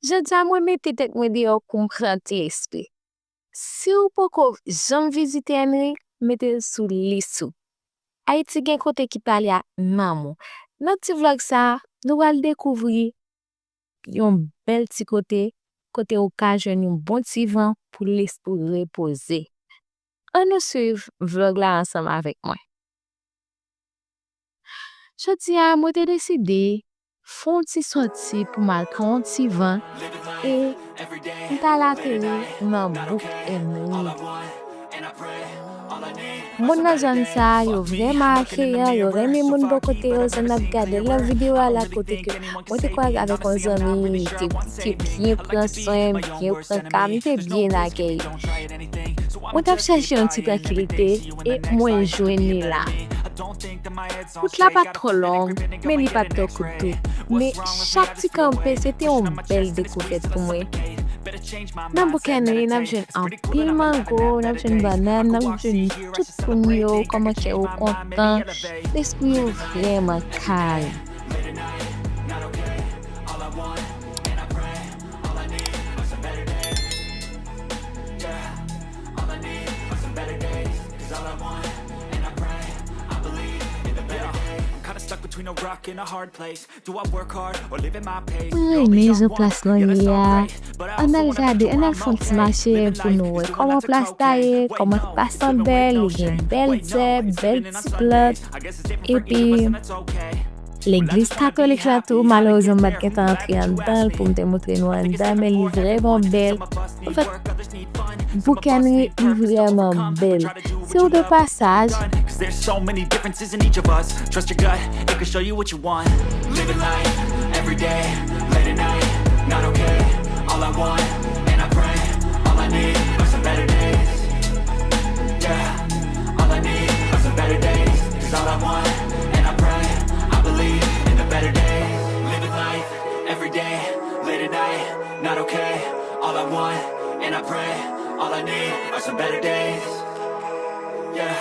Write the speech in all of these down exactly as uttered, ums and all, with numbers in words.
Jodi a mwen mete tèt mwen deyò pou m pran ti lespri. Si w poko janm vizite Henry, mete l sou lis ou. Ayiti gen kote ki pale ak nanm ou. Nan ti vlòg sa a, nou pral dekouvri yon bèl ti kote, kote ou ka jwenn yon bon ti van pou lespri w repoze. Ann nou swiv vlòg la ansanm avèk mwen. Jodi a, mwen te deside fè yon ti sòti pou m al pran yon ti van e m t al ateri nan bouk Henry. Moun nan zòn sa a, yo vrèman akeyan, yo renmen moun bò kote yo, jan n ap gade l nan videyo a la, kote ke mwen te kwaze avèk yon zanmi ki, ki byen pran swen m, byen pran ka m, m te byen akèyi. Mwen t ap chèche yon ti trankilite e mwen jwenn li la. Wout la pa t twò long, men li pa t twò kout tou. Men chak ti kanpe, se te yon bèl dekouvèt pou mwen. Nan bouk Henry, n ap jwenn anpil mango, n ap jwenn bannann, n ap jwenn tout kounye yo, kòman kè yo kontan, lespri yo vrèman kalm. Mwen renmen jan plas lan ye a. Ann al gade, ann al fè yon ti mache pou nou wè kòman plas la ye, kòman plas lan bèl, li gen bèl zèb, bèl ti plant. Epi, legliz katolik la tou, malerezman, m pa t gentan antre anndan l pou m te montre nou anndan, men li vrèman bèl. Anfèt, bouk Henry, li vrèman bèl. Si w de pasaj, Cause there's so many differences in each of us. Trust your gut, it can show you what you want. Living life, every day, late at night, not okay. All I want, and I pray, all I need are some better days. Yeah, all I need are some better days. Cause all I want, and I pray, I believe in the better days. Living life, every day, late at night, not okay. All I want, and I pray, all I need are some better days. Yeah,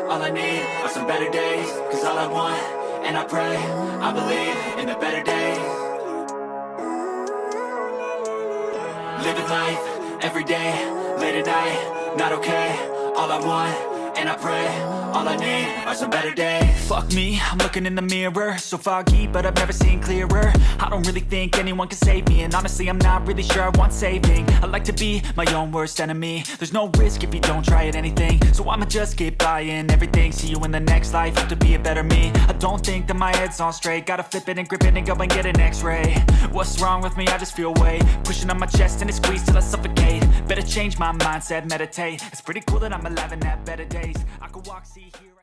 all I need are some better days. Cause all I want, and I pray, I believe in the better days. Living life, every day, late at night, not okay. All I want, and I pray, all I need are some better days. Fuck me, I'm looking in the mirror, so foggy, but I've never seen clearer. I don't really think anyone can save me, and honestly, I'm not really sure I want saving. I like to be my own worst enemy. There's no risk if you don't try at anything. So I'ma just keep buying everything. See you in the next life, have to be a better me. I don't think that my head's on straight. Gotta flip it and grip it and go and get an x-ray. What's wrong with me? I just feel weight pushing on my chest and it squeezes till I suffocate. Better change my mindset, meditate. It's pretty cool that I'm alive and have better days. I could walk, see, hear.